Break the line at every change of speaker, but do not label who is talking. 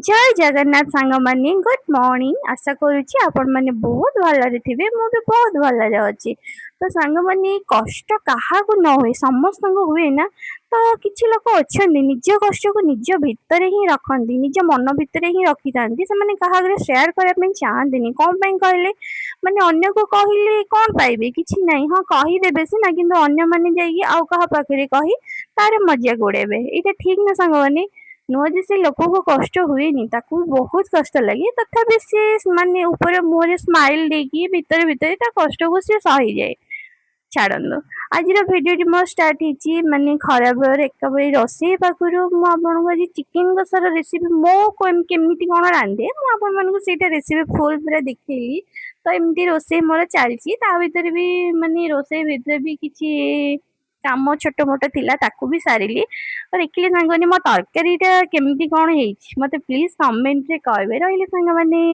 ଜୟ ଜଗନ୍ନାଥ ସାଙ୍ଗମାନେ, good morning. ଆଶା କରୁଛି ଆପଣମାନେ ବହୁତ ଭଲରେ ଥିବେ। ମୁଁ ବି ବହୁତ ଭଲରେ ଅଛି। ତ ସାଙ୍ଗମାନେ, କଷ୍ଟ କାହାକୁ ନ ହୁଏ? ସମସ୍ତଙ୍କୁ ହୁଏ ନା? ତ କିଛି ଲୋକ ଅଛନ୍ତି, ନିଜ କଷ୍ଟକୁ ନିଜ ଭିତରେ ହିଁ ରଖନ୍ତି, ନିଜ ମନ ଭିତରେ ହିଁ ରଖିଥାନ୍ତି। ସେମାନେ କାହା ଆଗରେ ସେୟାର କରିବା ପାଇଁ ଚାହାନ୍ତିନି। କ'ଣ ପାଇଁ କହିଲେ, ମାନେ ଅନ୍ୟକୁ କହିଲେ କ'ଣ ପାଇବେ? କିଛି ନାହିଁ। ହଁ, କହିଦେବେ ସିନା, କିନ୍ତୁ ଅନ୍ୟମାନେ ଯାଇକି ଆଉ କାହା ପାଖରେ କହି ତାର ମଜାକ ଉଡ଼େଇବେ। ଏଇଟା ଠିକ ନା ସାଙ୍ଗମାନେ? ନୁହଁ ଯେ ସେ ଲୋକକୁ କଷ୍ଟ ହୁଏନି, ତାକୁ ବି ବହୁତ କଷ୍ଟ ଲାଗେ। ତଥାପି ସିଏ ମାନେ ଉପରେ ମୁହଁରେ ସ୍ମାଇଲ ଦେଇକି ଭିତରେ ଭିତରେ ତା କଷ୍ଟକୁ ସିଏ ସହିଯାଏ। ଛାଡ଼ନ୍ତୁ, ଆଜିର ଭିଡ଼ିଓଟି ମୋର ଷ୍ଟାର୍ଟ ହେଇଛି ମାନେ ଖରାବେଳର ଏକାବେଳେ ରୋଷେଇ ପାଖରୁ। ମୁଁ ଆପଣଙ୍କୁ ଆଜି ଚିକେନ କଷାର ରେସିପି, ମୁଁ କେମିତି କ'ଣ ରାନ୍ଧେ, ମୁଁ ଆପଣମାନଙ୍କୁ ସେଇଟା ରେସିପି ଫୁଲ୍ ପୁରା ଦେଖେଇଲି। ତ ଏମିତି ରୋଷେଇ ମୋର ଚାଲିଛି। ତା ଭିତରେ ବି, ମାନେ ରୋଷେଇ ଭିତରେ ବି କିଛି କାମ ଛୋଟ ମୋଟ ଥିଲା, ତାକୁ ବି ସାରିଲି। ତ ଦେଖିଲେ ସାଙ୍ଗମାନେ, ମୋ ତରକାରୀଟା କେମିତି କ'ଣ ହେଇଛି, ମୋତେ ପ୍ଲିଜ୍ କମେଣ୍ଟରେ କହିବେ। ରହିଲି ସାଙ୍ଗମାନେ।